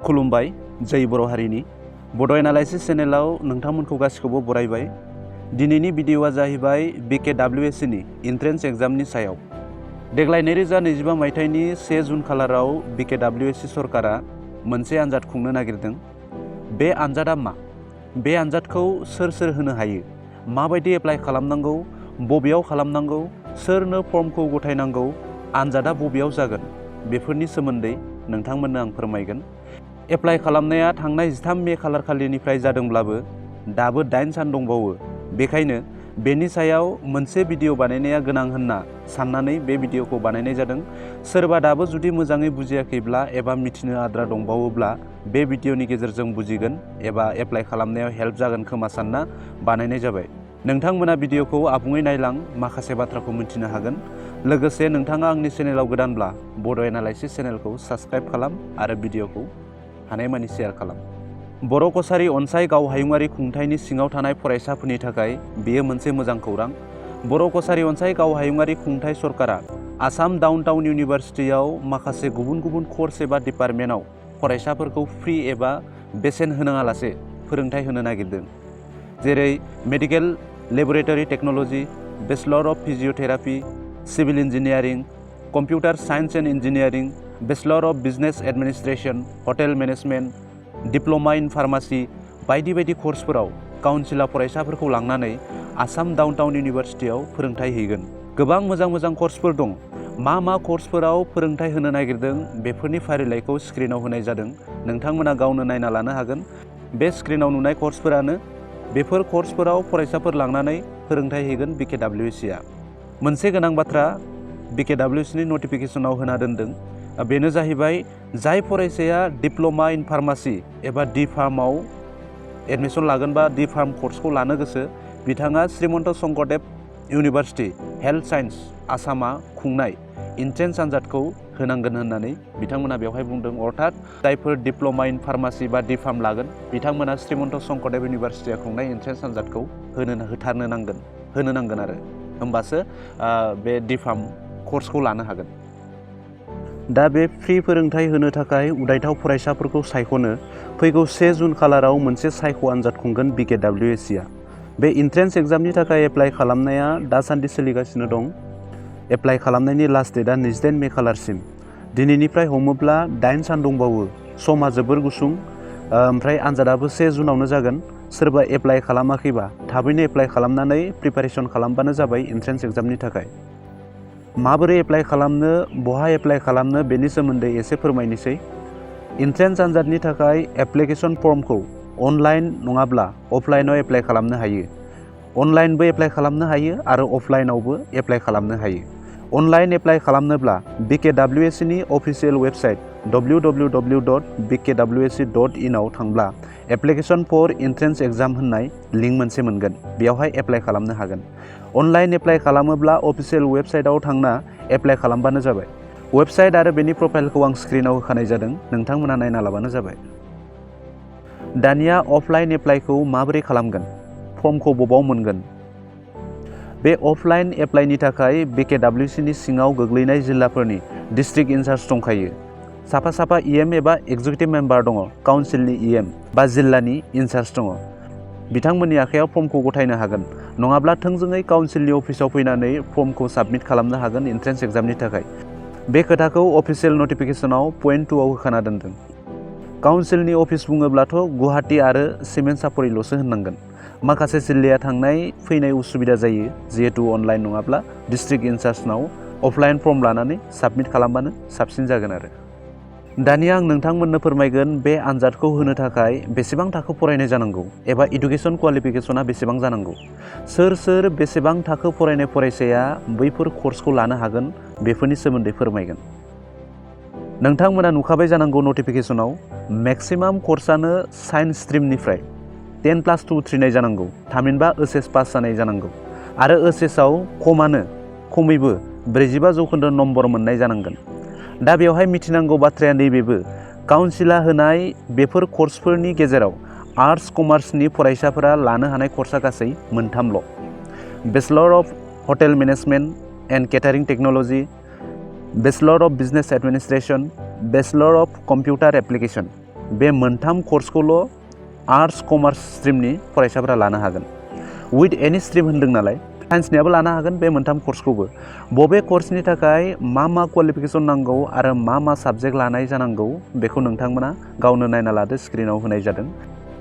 खुलुमबाय जय बर' हारिनि बड' एनालाइसिस चेनेलाव नोंथांमोनखौ गासिखौबो बरायबाय। दिनैनि भिडिअआ जाहैबाय BKWAC नि एन्ट्रेन्स एग्जामनि सायाव। देग्लाय 2025 मायथाइनि 1 जुन खालाराव BKWAC सरकारा मोनसे आनजाद खुंनो नागिरदों। बे आनजादा मा? बे आनजादखौ सोर सोर होनो हायो? माबायदि एप्लाइ खालामनांगौ? बबेयाव खालामनांगौ? सोरनो फर्मखौ गथायनांगौ? आनजादा बबेयाव जागोन? बेफोरनि सोमोन्दै नोंथांमोननो आं फोरमायगोन। एप्लाइ खालामनाया थांनाय 13 मे खालार खालिनिफ्राय जादोंब्लाबो दाबो 8 सान दंबावो। बेखायनो बेनि सायाव मोनसे भिडिअ बानायनाया गोनां होनना साननानै बे भिडिअखौ बानायनाय जादों। सोरबा दाबो जुदि मोजाङै बुजियाखैब्ला एबा मिथिनो आद्रा दंबावोब्ला बे भिडिअनि गेजेरजों बुजिगोन एबा एप्लाइ खालामनायाव हेल्प जागोन खोमा सानना बानायनाय जाबाय। नोंथांमोना भिडिअखौ आबुङै नायलां माखासे बाथ्राखौ मिथिनो हागोन। लोगोसे नोंथाङा आंनि चेनेलाव गोदानब्ला बड' एनालाइसिस चेनेलखौ साबस्क्राइब खालाम आरो भिडिअखौ हानायमानि शेयार खालाम। बर' कछारी अनसाय गाव हायुङारि खुंथायनि सिङाव थानाय फरायसाफोरनि थाखाय बेयो मोनसे मोजां खौरां। बर' कछारी अनसाय गाव हायुङारि खुंथाय सरकारा आसाम डाउन टाउन इउनिभार्सिटियाव माखासे गुबुन गुबुन कर्स एबा डिपार्टमेन्टआव फरायसाफोरखौ फ्रि एबा बेसेन होनाङालासे फोरोंथाय होनो नागिरदों। जेरै medical laboratory technology, bachelor of physiotherapy, civil engineering, computer science and engineering, bachelor of business administration, hotel management, diploma in pharmacy बायदि बायदि कर्सफोराव काउन्सिला फरायसाफोरखौ लांनानै आसाम डाउन टाउन इउनिभार्सिटियाव फोरोंथाय हैगोन। गोबां मोजां मोजां कर्सफोर दं। मा कर्सफोराव फोरोंथाय होनो नागिरदों बेफोरनि फारिलाइखौ स्क्रिनाव होनाय जादों। नोंथांमोना गावनो नायना लानो हागोन। बे स्क्रिनाव नुनाय कर्सफोरानो बेफोर कर्सफोराव फरायसाफोर लांनानै फोरोंथाय हैगोन BKWAC। मोनसे गोनां बाथ्रा BKWAC नि नटिफिकेसनाव होना दोनदों। बेनो जाहैबाय जाय फरायसाया डिप्ल'मा इन फार्मासि एबा डि फार्माव एडमिसन लागोन बा डि फार्म कर्सखौ लानो गोसो बिथाङा श्रीमन्त शंकरदेव इउनिभार्सिटि हेल्थ साइन्स आसामा खुंनाय एन्ट्रेन्स आनजादखौ होनांगोन होननानै बिथांमोना बेवहाय बुंदों। अर्थात जायफोर डिप्ल'मा इन फार्मासि बा डि फार्म लागोन बिथांमोना श्रीमन्त शंकरदेव इउनिभार्सिटिया खुंनाय एन्ट्रेन्स आनजादखौ होनो नांगोन आरो होमबासो बे डि फार्म कर्सखौ लानो हागोन। दा बे फ्रि फोरोंथाय होनो थाखाय उदायथाव फरायसाफोरखौ सायख'नो फैगौ 1 जुन खालाराव मोनसे सायख' आनजाद खुंगोन BKWAC। बे एन्ट्रेन्स एग्जामनि थाखाय एप्लाइ खालामनाया दासान्दि सोलिगासिनो दं। एप्लाइ खालामनायनि लास्ट डेटआ 28 मे खालारसिम। दिनैनिफ्राय हमोब्ला 8 सान दंबावो। समा जोबोर गुसुं। ओमफ्राय आनजादाबो 1 जुनावनो जागोन। सोरबा एप्लाइ खालामाखैबा थाबैनो एप्लाइ खालामनानै प्रिपारेसन खालामबानो जाबाय एन्ट्रेन्स एग्जामनि थाखाय। माबोरै एप्लाइ खालामनो, बहा एप्लाइ खालामनो बेनि सोमोन्दै एसे फोरमायनोसै। एन्ट्रेन्स आनजादनि थाखाय एप्लिकेसन फर्मखौ अनलाइन नङाब्ला अफलाइनाव एप्लाइ खालामनो हायो। अनलाइनबो एप्लाइ खालामनो हायो आरो अफलाइनावबो एप्लाइ खालामनो हायो। अनलाइन एप्लाइ खालामनोब्ला BKWAC नि अफिसियेल वेबसाइट www.bkwac.in आव थांब्ला एप्लिकेसन फर एन्ट्रेन्स एग्जाम होननाय लिंक मोनसे मोनगोन। बेयावहाय एप्लाइ खालामनो हागोन। अनलाइन एप्लाइ खालामोब्ला अफिसियेल वेबसाइटआव थांना एप्लाइ खालामबानो जाबाय। वेबसाइट आरो बेनि प्रफाइलखौ आं स्क्रिनाव होखानाय जादों। नोंथांमोना नायना लाबानो जाबाय। दानिया अफलाइन एप्लाइखौ माबोरै खालामगोन? फर्मखौ बबाव मोनगोन? बे अफलाइन एप्लाइनि थाखाय BKWAC नि सिङाव गोग्लैनाय जिल्लाफोरनि डिस्ट्रिक्ट इनचार्ज दंखायो। साफा EM एबा एक्जिकिउटिभ मेम्बार दङ। काउन्सिलनि EM बा जिल्लानि इनचार्ज दङ। बिथांमोननि आखायाव फर्मखौ गथायनो हागोन। नङाब्ला थोंजोङै काउन्सिलनि अफिसाव फैनानै फर्मखौ साबमिट खालामनो हागोन एन्ट्रेन्स एग्जामनि थाखाय। बे खोथाखौ अफिसियेल नटिफिकेसनाव पइन्ट 2 आव होखाना दोनदों। काउन्सिलनि अफिस बुङोब्लाथ' गुवाहाटि आरो सिमेन्ट सापरिल'सो होननांगोन। माखासे जिल्लाया थांनाय फैनाय उसुबिदा जायो जिहेतु अनलाइन नङाब्ला डिस्ट्रिक्ट इनचार्जनाव अफलाइन फर्म लानानै साबमिट खालामबानो साबसिन जागोन आरो। दानिया आं नोंथांमोननो फोरमायगोन बे आनजादखौ होनो थाखाय बेसेबां थाखो फरायनाय जानांगौ एबा इडुकेसन क्वालिफिकेसना बेसेबां जानांगौ। सोर बेसेबां थाखो फरायनाय फरायसाया बैफोर कर्सखौ लानो हागोन बेफोरनि सोमोन्दै फोरमायगोन। नोंथांमोना नुखाबाय जानांगौ नटिफिकेसनाव मेक्सिमाम कर्सआनो साइन्स स्ट्रिमनिफ्राय 10+2 उथ्रिनाय जानांगौ। थामहिनबा OHS पास जानाय जानांगौ आरो OHSआव खमैबो 45% नम्बर मोननाय जानांगोन। दा बेवहाय मिथिनांगौ बाथ्राया नैबेबो काउन्सिला होनाय बेफोर कर्सफोरनि गेजेराव आर्ट्स कमार्सनि फरायसाफोरा लानो हानाय कर्सआ गासै मोनथामल'। Bachelor of hotel management and catering technology, bachelor of business administration, bachelor of computer application. बे मोनथाम कर्सखौल' आर्ट्स कमार्स स्ट्रिमनि फरायसाफोरा लानो हागोन। उइथ एनि स्ट्रिम होन्दों नालाय साइन्सनियाबो लानो हागोन बे मोनथाम कर्सखौबो। बबे कर्सनि थाखाय मा क्वालिफिकेसन नांगौ आरो मा साबजेक्ट लानाय जानांगौ बेखौ नोंथांमोना गावनो नायना लादो, स्क्रिनाव होनाय जादों।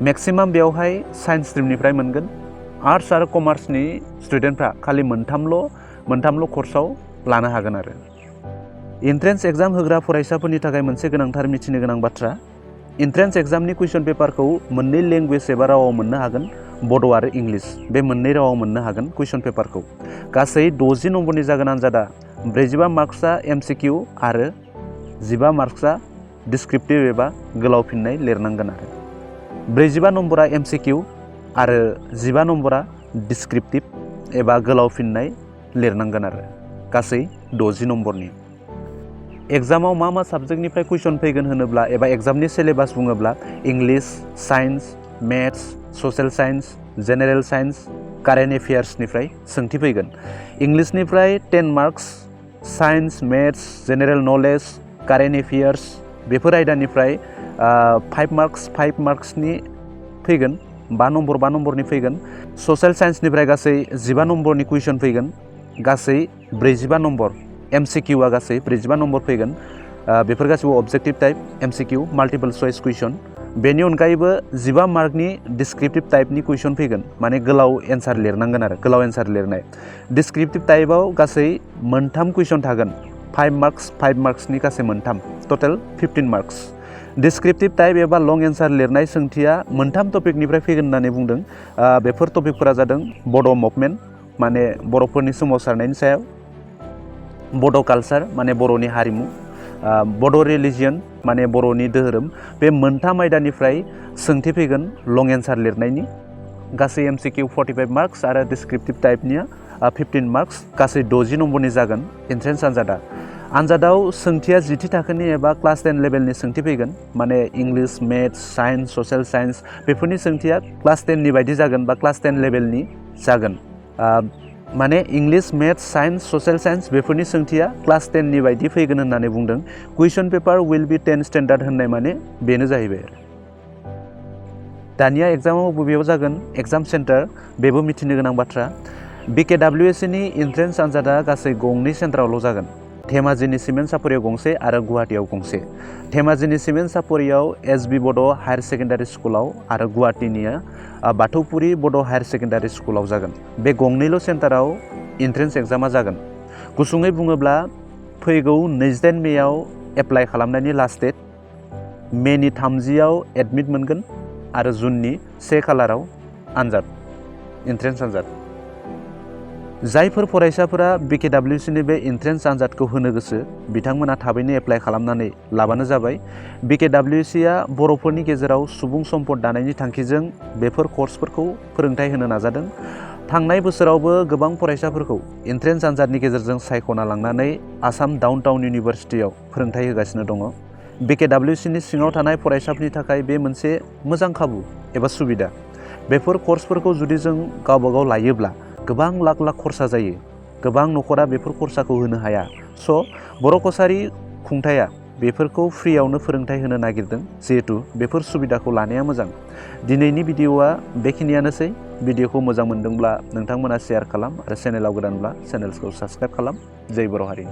मेक्सिमाम बेवहाय साइन्स स्ट्रिमनिफ्राय मोनगोन। आर्ट्स आरो कमार्सनि स्टुडेन्टफ्रा खालि मोनथामल' कर्सआव लानो हागोन आरो। इन्ट्रेन्स एग्जाम होग्रा फरायसाफोरनि थाखाय मोनसे गोनांथार मिथिनो गोनां बाथ्रा, इन्ट्रेन्स एग्जामनि कुइसन पेपारखौ मोननै लेंगुवेज एबा रावाव मोननो हागोन, बड' आरो इंलिस। बे मोननै रावाव मोननो हागोन कुइसन पेपारखौ। गासै 60 नम्बरनि जागोन आन्जादा। 45 मार्क्सआ MCQ आरो 15 मार्क्सआ डिसक्रिप्टिभ एबा गोलाव फिननाय लिरनांगोन आरो। 45 नम्बरा MCQ आरो 15 नम्बरा डिसक्रिप्टिभ एबा गोलाव फिननाय लिरनांगोन आरो। गासै 60 नम्बरनि। एग्जामाव मा साबजेक्टनिफ्राय कुइसन फैगोन होनोब्ला एबा एग्जामनि सिलेबास बुङोब्ला English, science, maths, social science, general science, current एफेयार्सनिफ्राय सोंथि फैगोन। इंलिसनिफ्राय 10 marks, science, maths, general knowledge, current affairs बेफोर आयदानिफ्राय 5 मार्क्सनि फैगोन, 5 नम्बरनि फैगोन। ससियेल साइन्सनिफ्राय गासै 15 नम्बरनि कुइसन फैगोन, गासै 45 नम्बर। MCQआ गासै 45 नम्बर फैगोन। बेफोर गासिबो objective type MCQ, multiple choice question. बेनि अनगायैबो 15 मार्कनि डिसक्रिप्टिभ टाइपनि कुइसन फैगोन, माने गोलाव एन्सार लिरनांगोन आरो, गोलाव एन्सार लिरनाय। डिसक्रिप्टिभ टाइपआव गासै 3 कुइसन थागोन, 5 मार्क्सनि गासै 3, टटेल 15 मार्क्स। डिसक्रिप्टिभ टाइप एबा लं एन्सार लिरनाय सोंथिया 3 टपिकनिफ्राय फैगोन होननानै बुंदों। बेफोर टपिकफोरा जादों बड' मुभमेन्ट, माने बर'फोरनि सोमावसारनायनि सायाव, बड' कालचार माने बर'नि हारिमु, बड' रिलिजियन माने बर'नि धोरोम। बे 3 आयदानिफ्राय सोंथि फैगोन लं एन्सार लिरनायनि। गासै MCQ 45 मार्क्स आरो डिसक्रिप्टिभ टाइपनिया 15 मार्क्स, गासै 60 नम्बरनि जागोन एन्ट्रेन्स आन्जादा। आन्जादाव सोंथिया 10थि थाखोनि एबा क्लास 10 लेभेलनि सोंथि फैगोन, माने English, maths, science, social science बेफोरनि सोंथिया क्लास 10नि बायदि जागोन बा क्लास 10 लेभेलनि जागोन। माने English, maths, science, social science बेफोरनि सोंथिया क्लास 10नि बायदि फैगोन होननानै बुंदों। कुइसन पेपार विल बी 10 स्टेन्डार्ड होननाय माने बेनो जाहैबाय आरो। दानिया एग्जामाव बबेयाव जागोन एग्जाम सेन्टार बेबो मिथिनो गोनां बाथ्रा। BKWAC नि इन्ट्रेन्स आन्जादा गासै 2 सेन्टारावल' जागोन। धेमाजिनि सिमेन्ट सापरियाव गंसे आरो गुवाहाटीयाव गंसे। धेमाजिनि सिमेन्ट सापरियाव SB बड' हायार सेकेन्डारि स्कुलाव आरो गुवाहाटीनिया बाथौपुरि बड' हायार सेकेन्डारि स्कुलाव जागोन। बे 2निल' सेन्टाराव इन्ट्रेन्स एग्जामा जागोन। गुसुङै बुङोब्ला फैगौ 28 मेआव एप्लाइ खालामनायनि लास्ट डेट, मेनि 30आव एडमिट मोनगोन आरो जुननि 1 खालाराव आन्जाद, इन्ट्रेन्स आन्जाद। जायफोर फरायसाफोरा BKWAC बे इन्ट्रेन्स आन्जादखौ होनो गोसो बिथांमोना थाबैनो एप्लाइ खालामनानै लाबानो जाबाय। BKWACआ बर'फोरनि गेजेराव सुबुं सम्पद दानायनि थांखिजों बेफोर कर्सफोरखौ फोरोंथाइ होनो नाजादों। थांनाय बोसोरावबो गोबां फरायसाफोरखौ इन्ट्रेन्स आन्जादनि गेजेरजों सायख'ना लांनानै आसाम डाउन टाउन इउनिभारसिटियाव फोरोंथाइ होगासिनो दङ। BKWACनि सिङाव थानाय फरायसाफोरनि थाखाय बे मोनसे मोजां खाबु एबा सुबिदा। बेफोर कर्सफोरखौ जुदि जों गावबागाव लायोब्ला गोबां लाख खरसा जायो। गोबां न'खरा बेफोर खरसाखौ होनो हाया। बर' कसारि खुंथाया बेफोरखौ फ्रियावनो फोरोंथाइ होनो नागिरदों, जिहेतु बेफोर सुबिदाखौ लानाया मोजां। दिनैनि भिडिअ'आ बेखिनियानोसै। भिडिअ'खौ मोजां मोनदोंब्ला नोंथांमोना शेयार खालाम आरो चेनेलाव गोदानब्ला चेनेलखौ साबस्क्राइब खालाम। जय बर' हारि।